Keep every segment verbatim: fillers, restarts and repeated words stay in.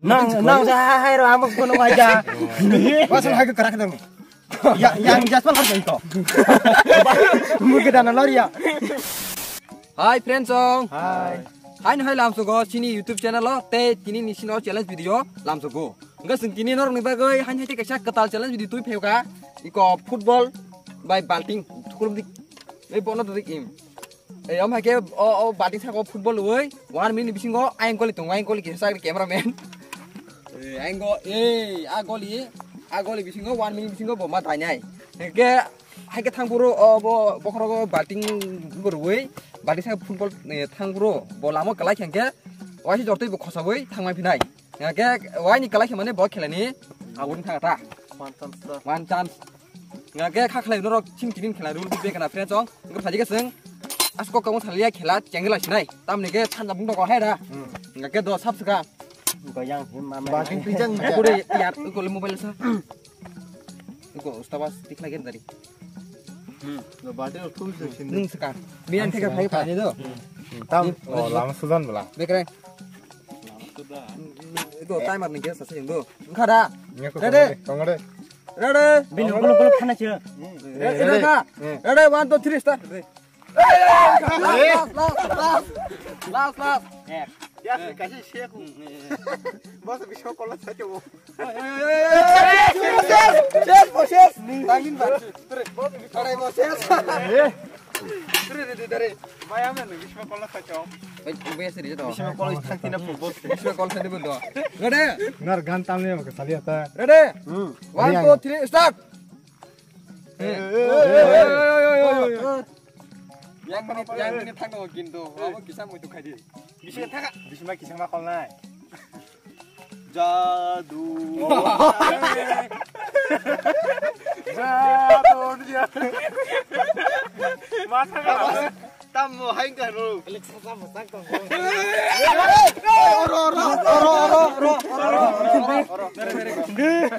Nang, nang sa hai hai ro amo kono waja. Wasal hai ko karak dong. Ya, yang jaspan har jai to. Mukhe dana lor ya. Hi friends song. Hi. Hi no hai lamsogo chini YouTube channel o te tini ni sino challenge video lamsogo. Enggak sing tini norok ni bagoi hai hai te kaisa ketal challenge video tui pheuka. Iko football by balting. Thukulum dik. Ei bono to dik im. Ei, om hai ke o, o balting saka o football ui, one minute bisingo ayang goli tongo, ayang goli kisa sakni cameraman. Ei, ayang go, ei, a goli, a goli bisingo one minute bisingo bo ma dainai. Hai ke, hai ke thang phuru o bo bokhorogo balting rui, balting saka football, eh, thang phuru bo lama kalai khe, waisi jortoi bo khosaui thangma phinai. Hai ke, waini kalai khe mane bo khelani, aboni thang ta. One chance ta. One chance. Nga ke kha khlai norok chim chim khela rul be kana friends song. Nga phaji ke seng. As kok kamo salia khela chengla sinai. Tamni ke than jabung dok hai da. Nga ke do sab saka. Goyang him mama. Baking pijang. Kure yar ko le mobile sa. Ko ustawas tik lagi tadi. Hmm. Batin thum se sin. Nung saka. Bian theka phai phai do. Tam, oh, lama sudan bela. Bekre. Ito timer ni gas asa yung do. Engkha da. Ready? Tongore. Ready? Bini gulo gulo khana che. Ready, ready, ready, ready, one, two, three, start. Ready. Last, last, last, last, last. Ya, kasi siya ko. Bas, bisho kola sa che mo. Ses, ses, ses. Tangin ba. Aray mo ses. Ready, ready, ready. Bayam na, bisho kola sa che. Oi, ube seri to. Bisho kola thang tina football. Bisho kola thang tina football. Ready? Nar gan tam ne mo sali ata. Ready? Hmm. One, two, three, start. Yang ini, yang ini thang dong kintu. Abo kisa muitu khai di. Bising thang. Bising ma kisa ma kol nai. Jadu. Jadu dia. Masa ka. Tam mo hai ka ro. Oro, oro, oro, oro, oro, oro, oro.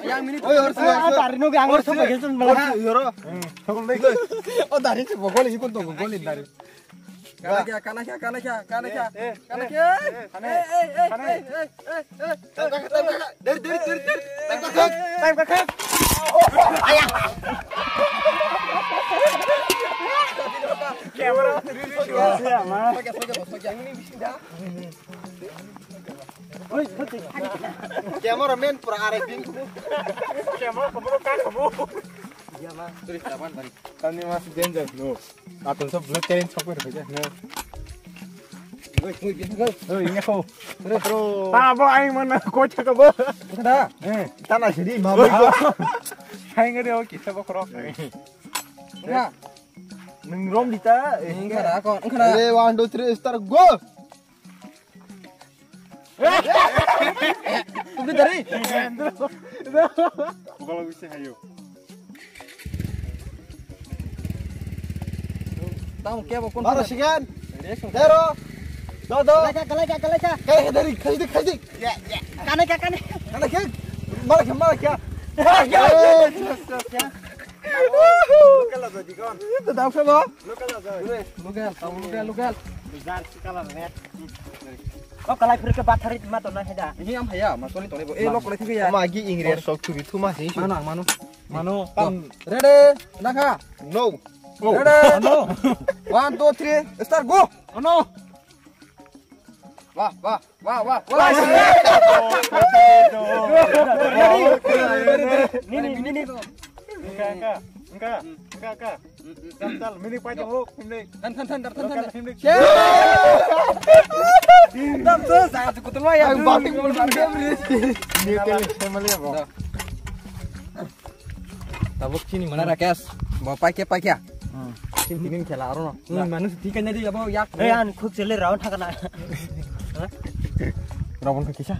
Yang minute. Oi, oro, oro, oro. Tari no gang oro sama gesun bela. Oro. O dari se bogol ikon to bogol dari. Kana kya, kana kya, kana kya, kana kya. Kana kya. Eh, eh, eh, eh, eh, eh, eh. Dari, dari, dari, dari. Time ka kha. Camera. Cameraman pura are ding. Camera ko bro ka ko. Iya ma. Terus taban bari. Tani mas danger no. Atun sob blood challenge sok per hoja no. Oi, oi, oi. Oi, ini ko. Bro. Ta bo ai mana ko chaka bo. Kada. Eh, tana sidi ma bo ko. Hai ngade o kisa bo khoro. Na. Nung rom dita. Nung kada ko, nung kada. Ready, one, two, three, start, go. Tunggu dari. Bukan lagu sih, ayo. Tahu kya bokon. Baru sekian. Zero. Dodo. Kalai ka, kalai ka, kalai ka. Kalai ka dari, kalai ka, kalai ka. Ya, ya. Kane ka, kane. Kane ka. Mara ka, mara ka. Ya, ya. Eh, yes, yes, ya. Local aja, Dikon. Itu tahu siapa? Local aja. Local, tahu local, local. Jar si kalar red. Kok kalai phirke bathari ma to na heda. Ini am haya, ma toni toni bo. Eh, local itu ya. Ma gi ingre sok tu bitu ma sih. Mana, mano? Mano. Tam. Ready? Nakha. No. Ready? No. One, two, three, start, go. No. Wah, wah. Wah, wah, wah. Nini, nini. Engka, engka, engka, engka, engka. Chal, chal, mini paito ho, himni. Than, than, than, than, than, than. Himni. Tam tu, sangat cukup tu ya. Ang bating mo na game ni. Ni kali family bo. Tabuk chini mana Rakesh. Bo paikya, paikya. Hmm. Chini tinin khela aro no. Hmm, manu si tikan jadi abo yak. Eh, an khuk chele round thakana. Round kisa.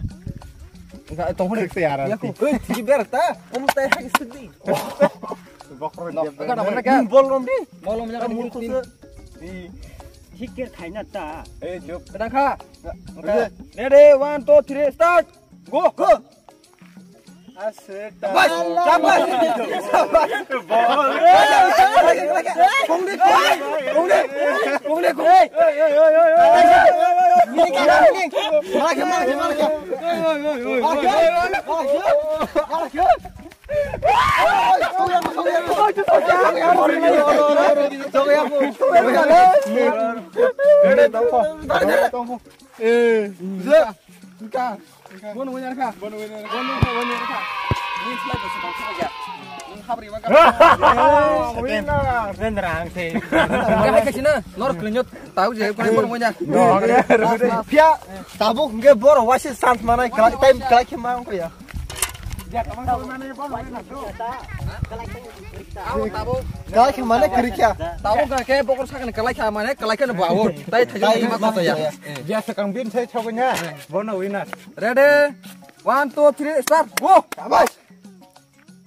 Enggak, tong hore. Khuk se yaran. Yak. Oi, tiki ber ta. Om tai hai sidi. Bokro dia. Enggak, mana kya? Bol rom di. Bol rom ya. Murkhu se. Hikker khaina ta. Eh, jok. Kada kha. Ready, one, two, three, start. Go. Go. Bono win kha. Bono win kha. Bono win kha. Ni slide bosu tang kha ya. Ni habri ma ka. Winner. Winner ang se. Ka hai kasi na. Nor klinyo tau je ko bono win ya. Pia tabuk nge boro wasi chance manai kala time kala khe ma ko ya. Abo tabuk. Kalai khe mane kwrwi kha. Tabuk khe bokor sakni kalai kha mane kalai khe bo abo. Tai thai ma kota ya. Ya sakang bin sai chognya. Bono winner. Ready? One, two, three, start. Go. Abas.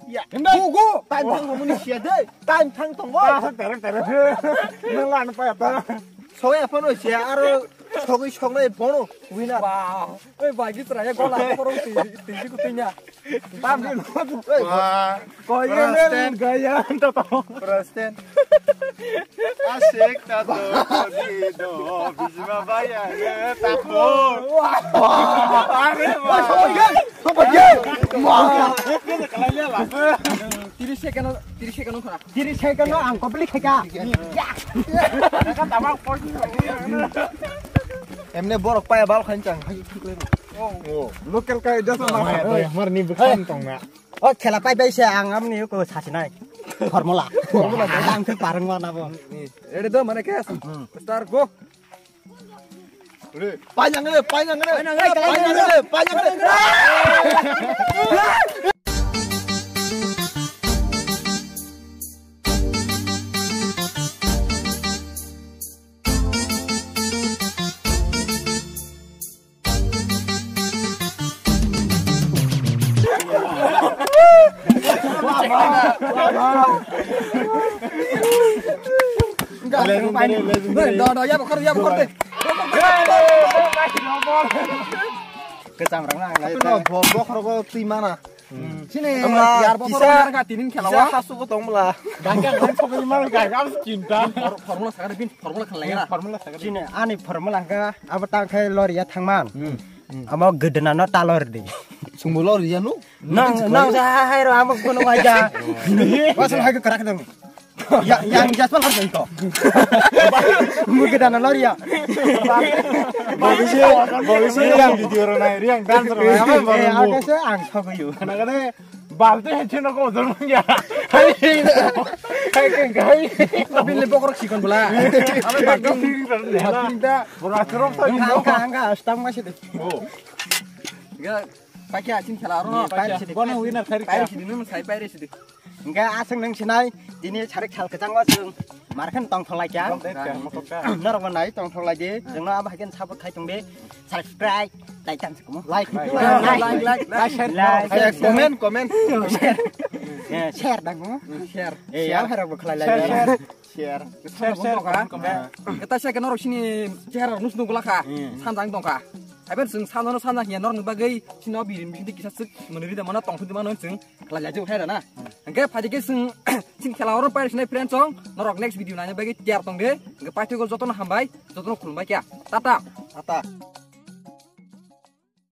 Ya. Go, go. Time thang muni sia de. Time thang tong go. Ah, tere tere. Nang lan pa ta. Soya phano sia aro sogwi songnai bono winner. Wow. Oi bagi tra ya gola porong ti ti ku tinya. Tam ni no. Oi. Wah. Koi Preston. Gaya anta to. Preston. Asik ta to di do bijma baya ne ta ko. Wah. Are wah. Wah. Tiris second, tiris second khona. Diri sai kano ang kopli khaika. Emne borok paya bal khain chang. Oh, local kai jasa ma. Mar ni bukhan tong na. O khela pai pai se ang amni ko sasinai. Formula. Formula. Ang ke parang mana bo. Ready do mane ke. Start go. Painang le, painang le, painang le, painang le, painang le. Legendary, legendary. Doi, doi, ya, bukhar, ya, bukhar, doi. Kecam rang lang, lai. Tapi no, bo-, bokhorogo twi mana. Sini, yar bokhorogo kisa, nang ka tinin khela kisa wa. Hasu bo tong bla. Gangka, gangka, sokoi mana, gangka, abis cinta. Formula sakar bin, formula khela ya. Formula sakar. Sini, ani formula ka, abo tang khai lori ya thangman. Amo gedena no talor di. Sungbo lori ya no? Nang, nang sa hai ro amo kono waja. Wasal hai ke kerak dong. Ya, yang jasmal harus itu. Mungkin dana lori ya. Bobisi, bobisi yang video ro nai, yang dance ro nai, apa baru? Eh, aku sih ang sok yu. Karena kan balti hai chino ko ujol mangya. Hai, hai, hai. Tapi lebih korok sikon bola. Apa balti? Balti dah. Bola serok sa. Angka, angka, stang masih deh. Oh. Enggak, pakai asin salah orang. Pakai asin. Bono winner tadi. Pakai asin dulu, saya pakai asin. Hingke aswk nwng sinai, tini sarik sal kwchango chwng markhen tongthok laikha. Norok bo nai tongthok laidi, chwngno abo hai khe support khai tongdi, subscribe, like tang se kumo. Like, like, like, like, like, share, like, comment, comment. Share. Eh, share dang kumo. Share. Eh, share. Yang harap bo khlai lai. Share, share. Share, share, comment, comment. Kita saya ke norok sini share nus nunggu lah kha. Sanjang tong kha. Hai ben chwng sanjang no sanjang hiya norok ni bagwi sini birin bisin kisa sik mwnwi rida mano tongthok di mano chwng. Khlai lai jok hai da na. Hingke phaidi ke chwng, chini khela oro pairi sinai friend song, norok next video naina bagwi tiyar tong de. Hingke paithai go jotono hambai, jotono khulumbai kya. Tata. Tata.